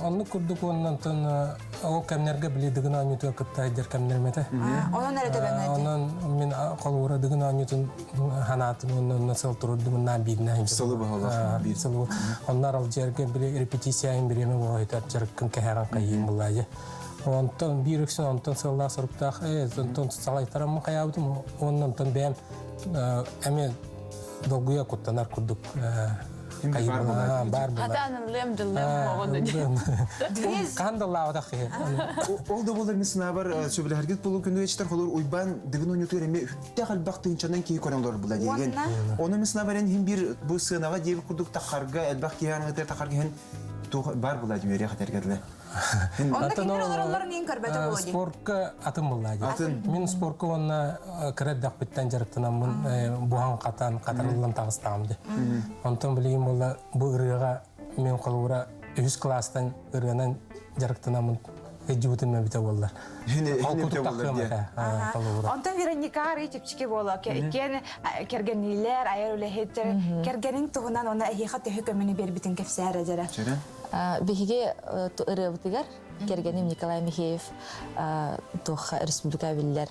Оннук курдук уонна онтон ол кэмнэргэ били Дыгын оонньуутугар кытта сылдьар кэмнэрим этэ. Онон эрэ төбөҥө Онон мин холуура Дыгын оонньуутун ханаатын уонна онно сыл турурдум наан бииринэ Сылы баһылах биир. Сылы онно аралдьыарга били репетицияйын бириэмэ буолар дьарыккын кэһэҕин хайыым булаайы. Онтон биир үксүн онтон сыллаах соруктаах онтон салайтараммын хайаабытым уонна онтон бэйэм эмиэ долгуйа куттанар курдук Баар баар буолар. Хатаан ыллыам дьыллыам оҕону Хаһан да ыллаабатах киһи. Ол да буолар мин санаабар сөбүлэһэргит буолуо күндү ичтэр холор Уйбаан Дыгын оонньуутугар эмиэ үттээх элбэх тыынчанан киһи көрөн олорор була диэн. Ону мин санаабар эн иһин биир бу сыанаҕа диэбит курдук тахарга элбэх киһи аныгытыгар тахарга иһин туох баар була диэн үөрэх этэргэ Онно кинилэр олороллорун иин көрбөтө буолуо дии. Спортка атын буолла дии. Мин спортка уонна кыра эрдэхпиттэн дьарыктанаммын буһан-хатан, хатарыллан таҕыстаҕым дии. Онтон билигин буолла бу ырыаҕа мен холобура үһүс кылаастан ырыанан дьарыктанаммын өйдүүбүтүм эбитэ буоллар. Холкутук тахсыам этэ холобура. Онтон Вероника арый чэпчэки буолуо. Иккиэн кэргэнниилэр, айар үлэһиттэр. Кэргэниҥ туһунан уонна эһиэхэ төһө көмөнү биэрбитин кэпсээр дьэрэ. Биһиги ырыабытыгар кэргэним Николай Михеев туохха республика биллэр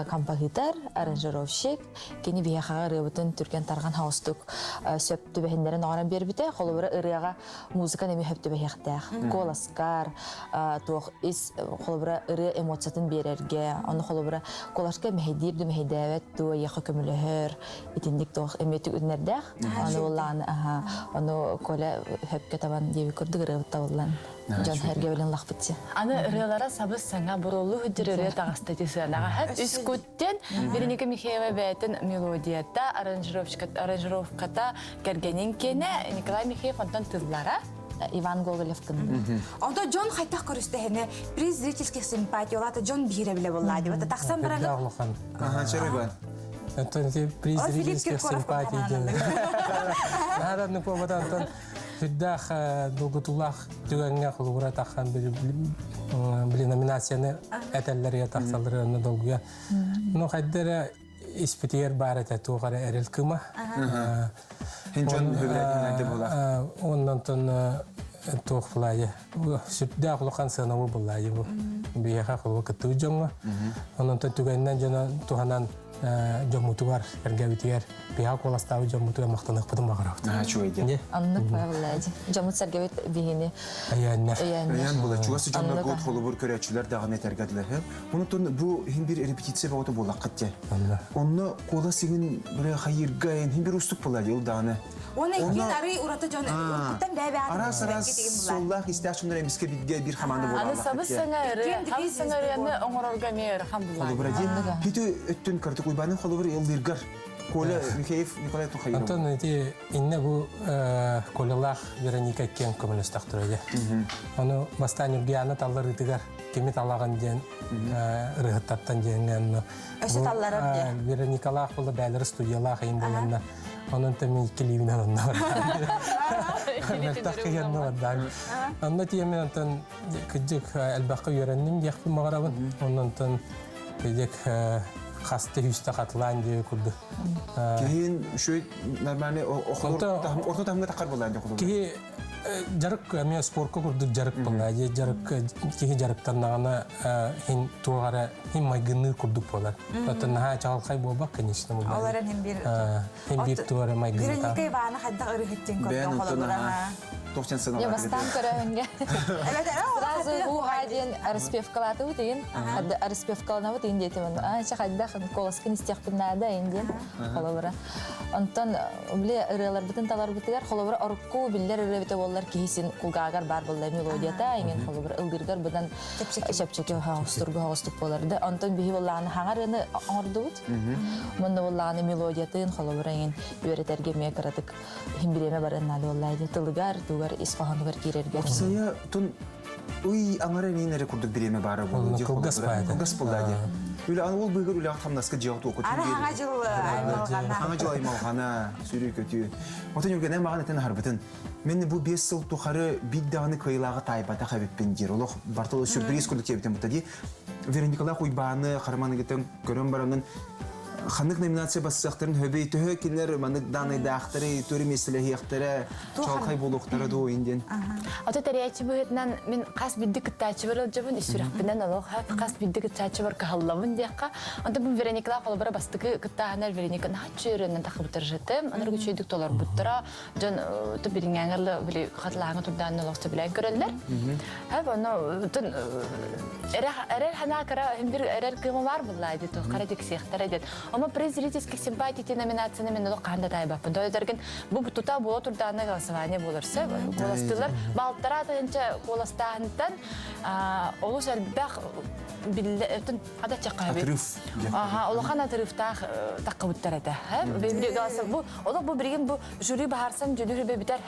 композитор, аранжировщик. Кини биһиэхэҕэ ырыабытын түргэн тарҕан хаустук сөп түбэһиннэрин оҥорон биэрбитэ. Холобура ырыаҕа музыка эмиэ сөп түбэһиэхтээх. Куоласкар, туох ис холобура ырыа эмоциятын биэрэргэ, ону холобура куоласка мэһэйдиир да мэһэйдээбэт дуо, эйиэхэ көмөлөһөр, итинник туох эмиэ түгүннэрдээх. Аны улаан аха ону Коля хөпкө табан диэби курдук ырыабыт табыллан дьон сэргэбилин лахпытчы. Аны ырыалара сабыс саҥа буруллу хүддүр ырыа таҕыста ти сыанаҕа хэп үс куттен Вероника Михеева бэйэтин мелодията, аранжировката кэргэнин киэнэ Николай Михеев онтон тыллара Иван Гоголев кынна. Онто дьон хайтах көрүстэһине приз зрительских симпатий олата дьон биһире биле болла дип. Тахсан баран улахан. Аха, чер Иван. Антон ити приз зрительских симпатий диэн. Наада ну побата Антон сүрдээх долгутуулаах түгэҥҥэ холобура таххан били номинацияны этэллэригэр тахсаллар онно долгуйа. Ну хайда эрэ испитигэр баар этэ туох эрэ эрэл кыма. Хин дьон хөбүлээтин буолар. Оннон туох булаайы сүрдээх улахан сыанабыл буллаайы бу биһиэхэ холобур кыттыбыт дьоҥҥо. Онон түгэнинэн дьоно туһанан дьоммутугар, эргэбитигэр, биһиэхэ куоластаабыт дьоммутугар махтаныахпытын баҕарабыт. Наһаа үчүгэй диэн. Оннук баҕалаадьы. Дьоммут сэргэбит биһини Өйөөннөр. Өйөөн була чугас дьоннорго холобур көрөөччүлэр даҕаны этэргэ дылы. Онтон бу иһин бир репетиция бөҕөтө буоллаххыт дьэ. Онно куолас иҥин бire хайыырга иһин бир устук була дьыл даҕаны. Уонна иккиэн арый ураты дьон уруккуттан бэйэ-бэйэ Араас-араас суоллаах истээх дьоннор эмискэ биргэ бир хамаанда Аны буолаллар. сабыс саҥа ырыа, хабыс саҥа ырыаны оҥорорго эмиэ ыарахан булаан. Холобура диэн, хити өттүн кырдык Уйбаанын холобур ыллыыргар Коля Михеев Николай Тухаиров. Антон ити инне бу Колялаах Вероника иккиэн көмөлөстөхтөрө Ону бастаан Ньургуйаана талларыытыгар кими талаҕын диэн ырыһыттартан диэҥҥэ онно Өссө талларар диэн. Вероникалаах буолла бээлэри студиялаах ыйын буоланна онон тэми иккилиибинэн онно бардаан. кыйанна бардаан. Онно тиэмин онтон кыдьык элбэххэ үөрэнним диэхпин баҕарабын. Оннонтон кыдьык хаста хүүстэ хатылаан диэби курдук. Киһин үшүй нормальный орто таһымга тахар буолаан дьэ Киһи дьарык эмиэ спорка курдук дьарык буолла. Дьарык киһи дьарыктаннаҕына хин туох эрэ хин майгынныыр курдук буолар. Оттон наһаа чаҕылхай буолбат, конечно, Ол эрэн хин бир хин биир туох эрэ майгынныта. Вероника Ивановна хайдах ырыһыттин көрдөн холобура. Туох Я бастаан көрөһүнгэ. Сразу уха диэн распевкалаатыбыт игин. Распевкаланабыт игин диэтим. А, ча хайдах колоскын истиэхпин наада игин диэн холобура. Онтон били ырыаларбытын таларбытыгар холобура орукку биллэр ырыа битэ буоллар киһи син кулгаагар баар буолла мелодията иҥин холобура ылдыргар быдан чэпчэки хоҕустургу хоҕустук буолар да онтон биһи буоллаҕына хаҥа ырыаны оҥордубут мунна буоллаҕына мелодиятын холобура иҥин үөрэтэргэ эмиэ кыратык иһин бириэмэ барыан наада буоллаа дии тылыгар тугар ис хоһоонугар киирэргэ Уопсайа тун ый аҥара иҥин эрэ курдук бириэмэ баара буолуо дии кылгас баайда кылгас буолла дии үлэ ол быыгар үлэҕэ хамнаска дьиэҕэ туокутун Ара хаҥа дьыл аймалҕана хаҥа дьыл аймалҕана сүрүү көтүү отон Юргенэ маҕан этэн аһарбытын мен бу 5 сыл тухары биир даҕаны кыайылааҕы таайбатах эбиппин диир олох Бартоло сюрприз курдук диэбитим бутта дии Вероникалаах Уйбааны Харманыгытын көрөн баранын. Ханнык номинация бассыахтарын хөбүй төһө кинилэр маннык даанайдаахтары төрү миэстэлэһиэхтэрэ чалхай буолуохтара дуу индиэн. Ото тэрийээччи быһыытынан мин хас бидди кыттааччыбар ылдьабын ис сүрэхпинэн олох хас бидди кыттааччыбар кыһаллабын диэххэ. Онтон бу Вероникалаах холобура бастакы кыттааһынар Вероника наһаа үөрэнэн тахыбытыржытым. Анаргы үчүгэйдик толорбуттара. Дьон ту билиҥҥээҥэр били хатылааҥҥа турдаан олох сөбүлээн көрөллөр. Хэп ону тун эрэр ханаа кыра бир эрэр кыыма бар буллаа дии туох хара тиксиэхтэрэ диэн. Ома приз зрительских симпатий номинацияны мен олох хаһан да таайбаппын. Тоойдоргин бу тута буола турдаана голосование буолар сөп. Куоластыылар балтараа тыһынча куоластааһынтан олус элбэх биллэ ада чаккаби. Отрыв. Аха, улахан отрывтаах таққыбыттар этэ. Бу олох бу билигин бу жюри баһарсан дьүлүр битэр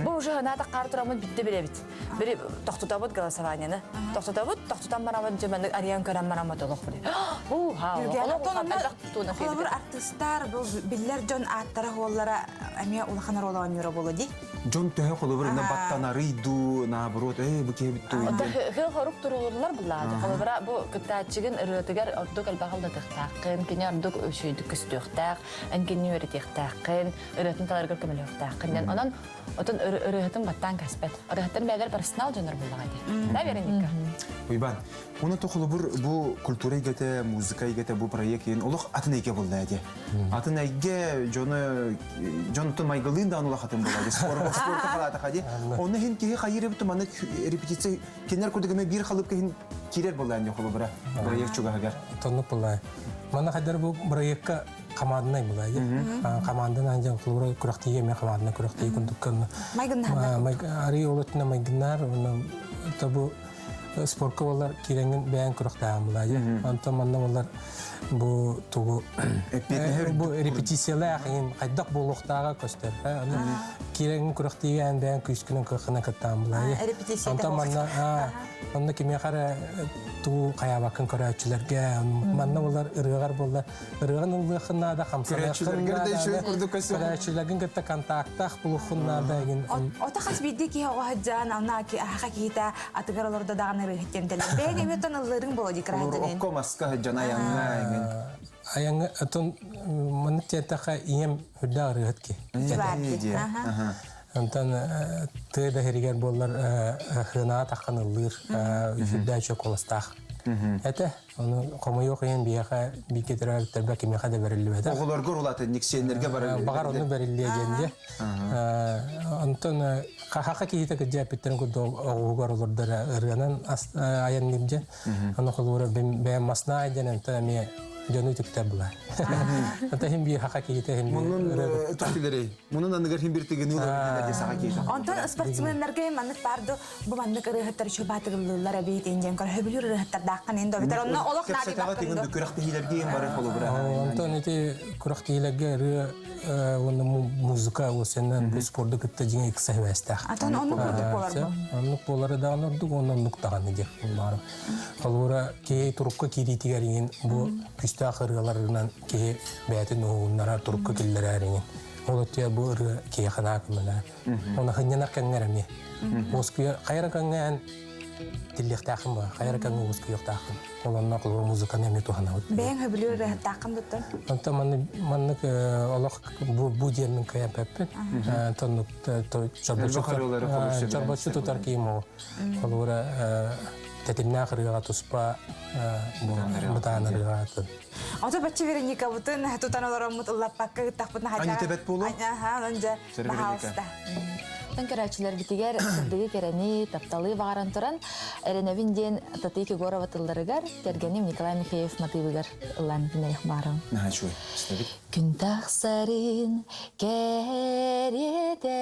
бу уже ханаата хаар тураммыт битте билэбит. Бири тохтутабыт голосованиены. Тохтутабыт, тохтутан бараммыт дьэ арыйан көрөн бараммыт олох били. Холобур артыстар бу биллэр дьон ааттара хуоллара эмиэ улахан оруолу оонньуура буолуо дии. Дьон төһө холобур инна баттанарый дуу, наоборот, э бу киһи бүттүү. Хыл хорук турулурлар буллаады. Холобура бу кыттааччыгын ырыатыгар ордук элбэх ылдатыахтааххын, кини ордук үчүгүйдүк көстүөхтээх, эн кинини үөрэтиэхтээххин, ырыатын таларгар көмөлөһүөхтээххин. Онон Отон ырыаһытын баттаан кэспэт. Ырыаһыттан бэйэлэр профессионал дьоннор буллаҕа дии. Да, Вероника? Уйбан, уна тохолобур бу культура эйгэтэ, музыка эйгэтэ бу проект иин олох атын эйгэ булла эти. Атын эйгэ дьону дьонтон майгылыын даан улах атын була ди. Спорт спорт халаата хади. Онно хин киһи хайыр эбит маннык репетиция кинер курдук эме бир халыпка хин кирер була энди холобура проект чугаһыгар. Тоннук була. Манна хайдар бу проектка команднай була команданан дьон холобура күрэхтиигэ эмиэ командана күрэхтии курдук кынна арый ол өттүнэ майгыннаар уонна бу спортка боллар киирэҥҥин бэйэҥ күрэхтээҕин була онтон манна боллар бу тугу бу репетициялаах иһин хайдах буолуохтааҕа көстөр киирэҥҥин күрэхтиигэ эн бэйэҥ күүскүнэн кыаххынан кыттаан була онтон манна онно кимиэхэ эрэ тугу хайаабаккын көрөөччүлэргэ манна боллар ырыаҕар боллар ырыаҕын ыллыаххын наада, хамсаныаххын наада, көрөөччүлэргин кытта контактаах булуоххун наада игин. Ото хас биирдии киһи оҕо сылдьан, онно аха киһитэ атыгар олордо даҕаны ырыаһыт тэлэр. Бэйэҥ эмиэ оттон ыллыырыҥ буолуо дии кыраһыдьанын. Окко маска сылдьан айаҥҥа игин. Айаҥҥа отон маннык диэтэххэ ийэм үрдээх ырыаһыт киһи. Онтон тыа да иһигэр буоллар хынаҕа таххан ыллыыр үрдээх үчүгэй куоластаах этэ. Ону хомойуох иһин биһиэхэ бииргэ төрөөбүттэрбэр кимиэхэ да бэриллибэтэх. Оҕолоргор улаатын никсиэннэргэ барар. Баҕар ону бэриллиэ диэн дьэ. Онтон хахаха киһитэ кырдьа эппиттэрин курдук оҕуһугар олордор ырыанан айанныыр дьэ. Ону холуура бэйэм маснаа диэн онтон эмиэ дьону үтүктэр була. Онтон иһин биир хаха киһитэ иһин Муннун түктүлэрей. Мунун аныгар хин бир тыгыны ылар саха киһитэ. Онтон спортсменнарга маннык барды бу маннык ырыаһыттар үчүгэй эбит диэн көр хөбүлүүр ырыаһыттардааххын ин добитер онно олох наадыйбаккын тыгын күрэхтэһиилэргэ бары холобура. Онтон ити күрэхтэһиилэргэ ырыа уонна музыка уосеннан бу спорду кытта дьиҥэ ыкса сибээстээх. Атон оннук курдук буолар бу. Оннук буолары даҕаны ордук уонна оннук даҕаны диэх баҕарым. Холобура киһи турукка киириитигэр иҥин бу күүстээх ырыаларынан киһи бэйэтин уһугуннарар турукка киллэрэр иҥин. Ол өттүгэр бу ырыа киһиэхэ наһаа көмөлөөх. Оны хынньанар кэмҥэр эмиэ. Уоскуйа хайа эрэ кэмҥэ эн тиллиэхтээххин баа, хайа эрэ кэмҥэ уоскуйуохтааххын. Ол онно холобур музыканы эмиэ туһанабыт. Бэйэҥ хөбүлүүр ырыаһыттааххын дуттан? Онтон маннык маннык олох бу бу диэммин кыайан пеппит. Онтон чорбоччу тутар киим ол. Холобура тэтимнээх ырыаҕа туспа бытаан ырыаҕа Ото бачча Вероникабытын тутан олороммут ыллаппакка ыттахпытына хача. Ани буолуо? Аха, онон дьэ, баһаалыста. Тан көрөөччүлэрбитигэр сырдыгы кэрэни, тапталы баҕаран туран, эрэнэбин диэн Татыйык Егорова тылларыгар, кэргэним Николай Михеев матыыбыгар ыллаан бинэйэх баарым. Наһаа үчүгэй. Истэбит. Күн тахсарын кэриэтэ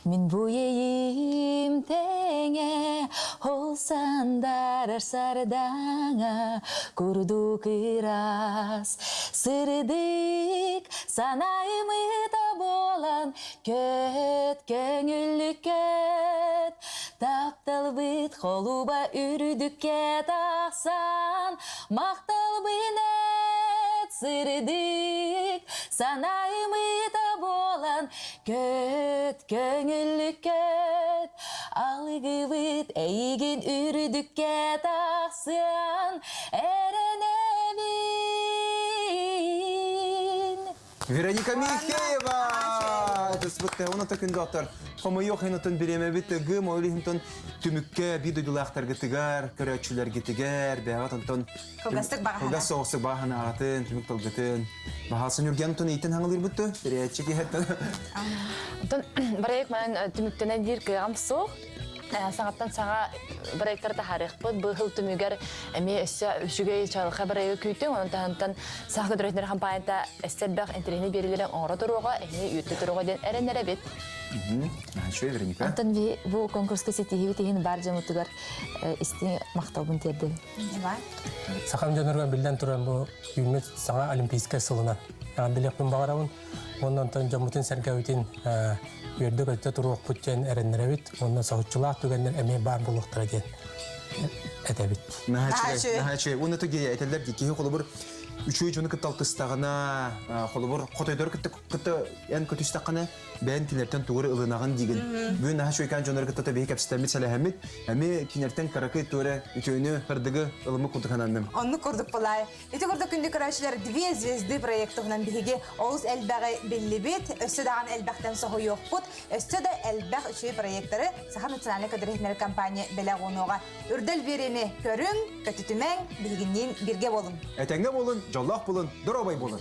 мин бу иэйиим тэҥэ ол сандарар сардаҥа курдук ыраас сырдык санаайымыта буолан көт көҥүллүк көт тапталбыт холуба үрдүккэ тахсан Махталбын эт сырдык санаайымыта буолан көт көҥүллүк көт алгыбыт эйигин үрдүккэ тахсыан эрэнэбин. Вероника Михеева! Ытыспытты оното күндү Хомойуох хинотун бириэмэбит тыгым, ол иһинтон түмүккэ би дойдулаахтаргытыгар, көрөөччүлэргитигэр, бэҕэ тонтон Кылгастык баҕаһана. Кылгас соҕустук баҕаһанаҕатын, түмүк тылгытын. Баһасын Юрген тун иитин хаҥылыырбытту, тэрийээччи киһэттэн. Онтон проект манан түмүктэнэн диир кыаҕым суох. Саҥаттан саҥа проектары таһаарыахпыт. Бу сыл түмүгэр эмиэ өссө үчүгэй чаҕылхай проегы күүтүҥ. Онон таһынтан Саха көтөрүтүнэр хампаанньата өссө элбэх интэриэһинэй биэриилэри оҥоро туруоҕа, эһини үөттэ туруоҕа диэн эрэнэрэбит. Үчүгэй Вероника. Онтон би бу конкурска ситиһиибит иһин бар дьоммутугар истиҥ махталбын тиэрдэбин. Иван. Сахам дьонугар биллэн туран бу үүммүт саҥа олимпийскай сылынан эҕэрдэлиэхпин баҕарабын. Уонна онтон дьоммутун сэргэбитин үөрдэ-көттө туруохпут диэн эрэннэрэбит. Уонна соһуччулаах түгэннэр эмиэ баар буолуохтара диэн этэбит. Наһаа үчүгэй, наһаа үчүгэй. Уонна түгэ этэллэр дии киһи холобур үчүгэй дьону кытта алтыстаҕына, холобур хотойдору кытта кытта эн көтүстэххинэ бэйэн кинилэртэн тугу эрэ ылынаҕын диигин. Бүгүн наһаа үчүгэйкээн дьоннору кытта биһи кэпсэтэммит, сэлэһэммит, эмиэ кинилэртэн кыракый тугу эрэ үтүөнү, сырдыгы ылыммыт курдук сананным. Оннук курдук былай. Ити курдук күндү көрөөччүлэр «Две звезды» проект туһунан биһиги олус элбэҕи биллибит, өссө даҕаны элбэхтэн соһуйуохпут, өссө да элбэх үчүгэй проекттары Саха национальнай көтөр компания бэлэх уонуоҕа. Үрдэл биэриини көрүҥ, көтүтүмэҥ, биһигинниин бииргэ буолуҥ. Этэҥҥэ буолун, дьоллоох буолун, доруобай буолун!